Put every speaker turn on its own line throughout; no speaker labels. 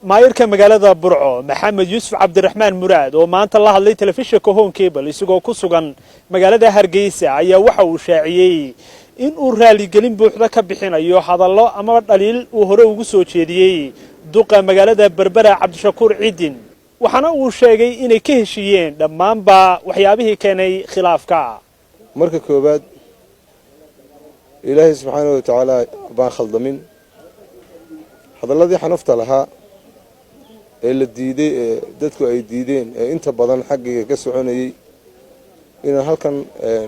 Maayirka magaalada Burco, Maxamed Yuusuf Cabdiraxmaan Muraad, oo maanta la hadlay telefishinka Horn Cable isagoo ku sugan magaalada Hargeysa, ayaa waxa uu shaaciyey in uu raaligelin buuxda ka bixinayo hadallo ama dhaliil uu hore ugu soo jeediyey duqa magaalada Berbera, Cabdishakuur Ciidin, waxaana uu sheegay inay ka heshiiyeen dhammaanba waxyaabihii keenay khilaafka.
Marka koowaad, Ilaahay subxaana wa tacaala baan khaldamin. Hadalladii xanafta lahaa ee la diiday, ee dadku ay diideen, ee inta badan xaggayga ka soconayey, inaan halkan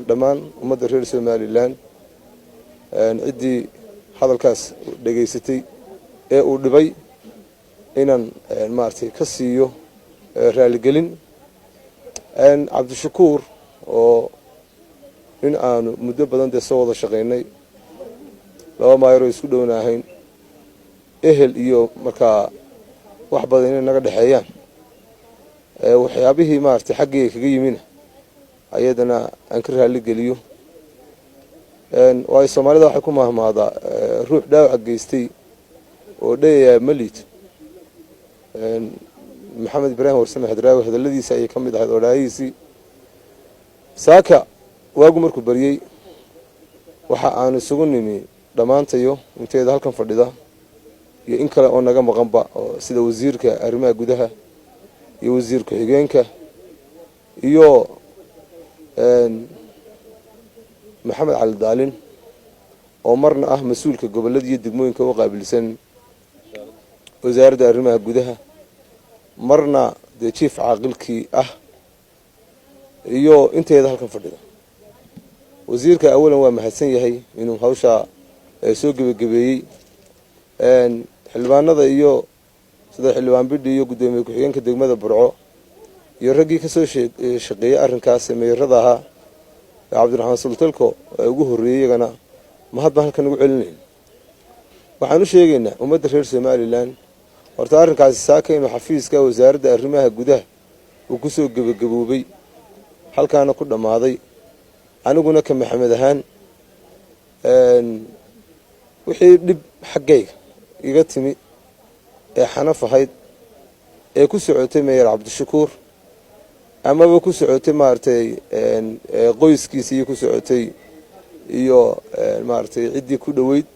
dhammaan ummadda reer Somaliland, ciddii hadalkaas dhegaysatay ee uu dhibay, inaan maaragtay ka siiyo raaligelin. Cabdishakuur oo nin aanu muddo badan dee soo wada shaqaynay, laba maayaroo isku dhowna ahayn, ehel iyo markaa wax badan inay naga dhexeeyaan, waxyaabihii maaragtay xaggayga kaga yimina ayadana aan ka raali geliyo. Waayo, Soomaalida waxay ku mahmaadaa, "Ruux dhaawaca geystay oo dhayayaa ma liito." Maxamed Ibraahim Warsame Hadraawi hadalladiisa ayay ka mid ahayd odhaahihiisii. Saaka waagu markuu baryey, waxa aanu isugu nimi dhammaantayo inteeda halkan fadhida iyo in kale oo naga maqanba, oo sida wasiirka arrimaha gudaha iyo wasiir ku-xigeenka iyo Maxamed Cali Daalin, oo marna ah mas-uulka gobollada iyo degmooyinka u qaabilsan wasaaradda arrimaha gudaha, marna dee jiif caaqilkii ah, iyo inteeda halkan fadhida. Wasiirka awalan waa mahadsan yahay inuu hawshaa soo gebagabeeyey. Xildhibaanada iyo sida Xildhibaan Bidhi iyo guddoomiye ku-xigeenka degmada Burco iyo raggii kasoo shaqeeyey arrinkaas, meerada ahaa Cabdiraxmaan Sultalko ee ugu horreeyey, iyagana mahad baan halkan ugu celinayn. Waxaan u sheegaynaa ummadda reer Somaliland horta arrinkaasi saaka inuu xafiiska wasaaradda arrimaha gudaha uu kusoo gebagaboobay, halkaana ku dhammaaday. Aniguna ka Maxamed ahaan, wixii dhib xaggayga iga timi ee xanaf ahayd ee ku socotay meyer Cabdishakuur amaba ku socotay maaragtay qoyskiisa iyo ku socotay iyo maaragtay ciddii ku dhoweyd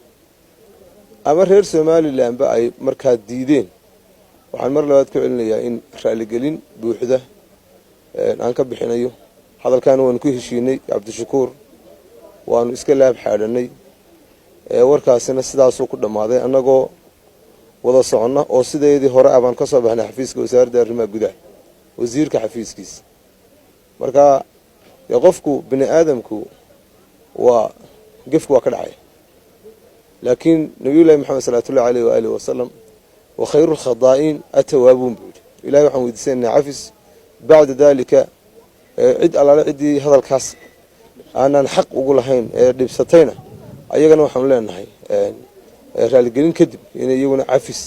ama reer Somalilandba ay markaa diideen, waxaan mar labaad ku celinayaa in raaligelin buuxda aan ka bixinayo. Hadalkaana waanu ku heshiinay Cabdishakuur, waanu iska laab xaadhanay, warkaasina sidaasuu ku dhammaaday. Annagoo wada soconna oo sideedii hore ah baan ka soo baxnay xafiiska wasaaradda arrimaha gudaha, wasiirka xafiiskiisa. Marka dee qofku bini aadamku waa gefku waa ka dhacay, laakiin Nabiyullahi Maxamed salawaatullahi aleyh waaalih wasalam, "Wa khayru lkhadaa'iin atawaabuun," buu yidhi. Ilahay waxaan weydiisanaynaa cafis. Bacda dalika, cid allaale ciddii hadalkaas aanaan xaq ugu lahayn ee dhibsatayna, ayagana waxaanu leenahay raaligelin kadib inay iyaguna cafis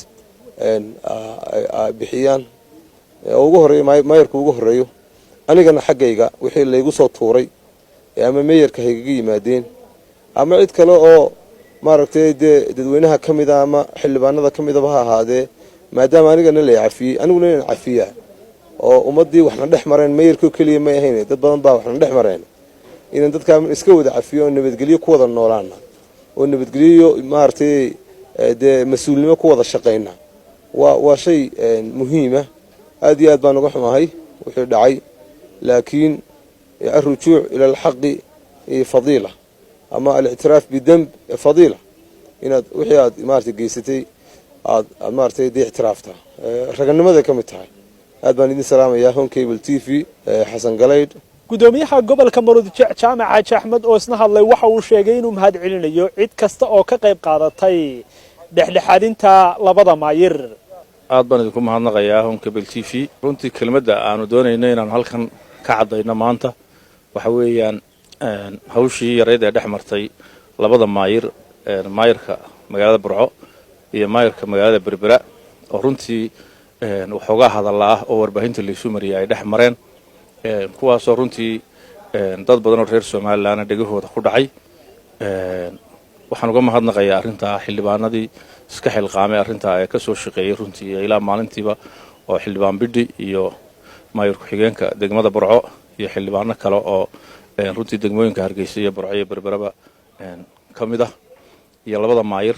bixiyaan, ugu horeeyo maayarku ugu horeeyo. Anigana xaggayga wixii laygu soo tuuray ama meeyarka haygaga yimaadeen ama cid kale oo maaragtay dee dadweynaha ka mida ama xildhibaanada ka midaba ha ahaadee, maadaama anigana la cafiyey, aniguna inaan cafiyaa oo ummaddii waxna dhex mareen, meeyarkoo keliya may ahayn, dad badan baa waxna dhex mareen, inaan dadkaa iska wada cafiyo oo nabadgelyo ku wada noolaana oo nabadgelyo maaragtay dee mas-uulnimo ku wada shaqayna waa shay muhiima. Aad iyo aad baan uga xumahay wixii dhacay, laakiin الرجوع إلى الحق فضيلة ama الاعتراف بالذنب فضيلة. Inaad wixii aad maaragtay geysatay aad aad maaragtay dee ictiraaftaa raganimaday ka mid tahay. Aad baan idin salaamayaa. Horn Cable TV, Xasan Galaydh.
Gudoomiyaha gobolka Maroodijeex, Jaamac Xaaji Axmed, oo isna hadlay, waxa uu sheegay inuu mahad celinayo cid kasta oo ka qayb qaadatay dhexdhexaadinta labada maayir.
Aad baan idinku mahadnaqayaa, Horn Cable TV. Runtii kelmadda aanu doonayno inaanu halkan ka caddayno maanta waxa weeyaan hawshii yarayd ee dhex martay labada maayir, maayirka magaalada Burco iyo maayirka magaalada Berbera, oo runtii waxoogaa hadalla ah oo warbaahinta laysu mariyay ay dhex mareen, kuwaasoo runtii dad badan oo reer Somalilandna dhegahooda ku dhacay. Waxaanu Waxaan uga mahadnaqayaa arrintaa xildhibaanadii iska xilqaamay arrintaa ee kasoo shaqeeyey runtii ilaa maalintiiba, oo Xildhibaan Bidhi iyo maayir ku-xigeenka degmada Burco iyo xildhibaano kale oo runtii degmooyinka Hargeysa iyo Burco iyo Berberaba ka mid ah iyo labada maayir.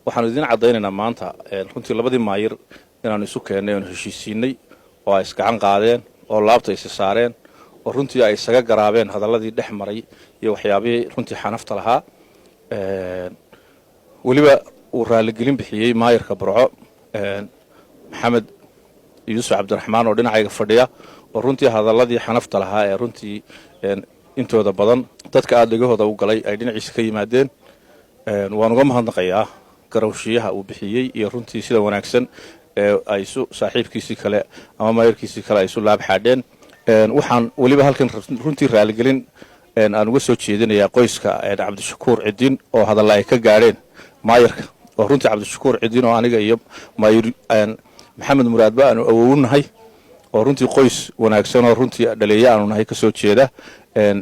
Waxaanu idiin caddaynaynaa maanta runtii labadii maayir inaanu isu keennay, oonu heshiisiinay, oo ay isgacan qaadeen oo laabta isi saareen, oo runtii ay isaga garaabeen hadalladii dhex maray iyo waxyaabihii runtii xanafta lahaa. Weliba uu raaligelin bixiyey maayirka Burco, Maxamed Yuusuf Cabdiraxmaan, oo dhinacayga fadhiya, oo runtii hadalladii xanafta lahaa ee runtii intooda badan dadka aada dhegahooda u galay ay dhinaciisa ka yimaadeen. Waan uga mahadnaqayaa garawshiyaha uu bixiyey iyo runtii sida wanaagsan ee ay isu saaxiibkiisii kale ama maayirkiisii kale ay isu laab xaadheen. Waxaan weliba halkan runtii raaligelin aan uga soo jeedinayaa qoyska Cabdishakuur Cidin oo hadalla ay ka gaadheen maayirka, oo runtii Cabdishakuur Cidin oo aniga iyo maayir Maxamed Muraadba aanu awownahay, oo runtii qoys wanaagsan oo runtii dhaleeye aanu nahay kasoo jeeda,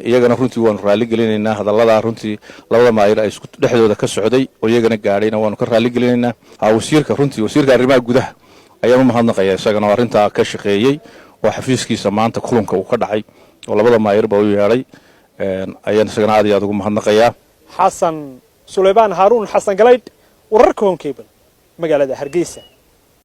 iyagana runtii waanu raali gelinaynaa. Hadalladaa runtii labada maayir ay isku dhexdooda ka socday oo iyagana gaadhayna waanu ka raali gelinaynaa. Wasiirka, runtii wasiirka arrimaha gudaha ayaan u mahadnaqaya isagana, oo arrintaa ka shaqeeyey, oo xafiiskiisa maanta kulanka uu ka dhacay oo labada maayirba u yeedhay, ayaan isagana aad iyo aad ugu mahadnaqayaa.
Xasan Sulaymaan Haaruun, Xasan Galaydh, wararka Horn Cable, magaalada Hargeysa.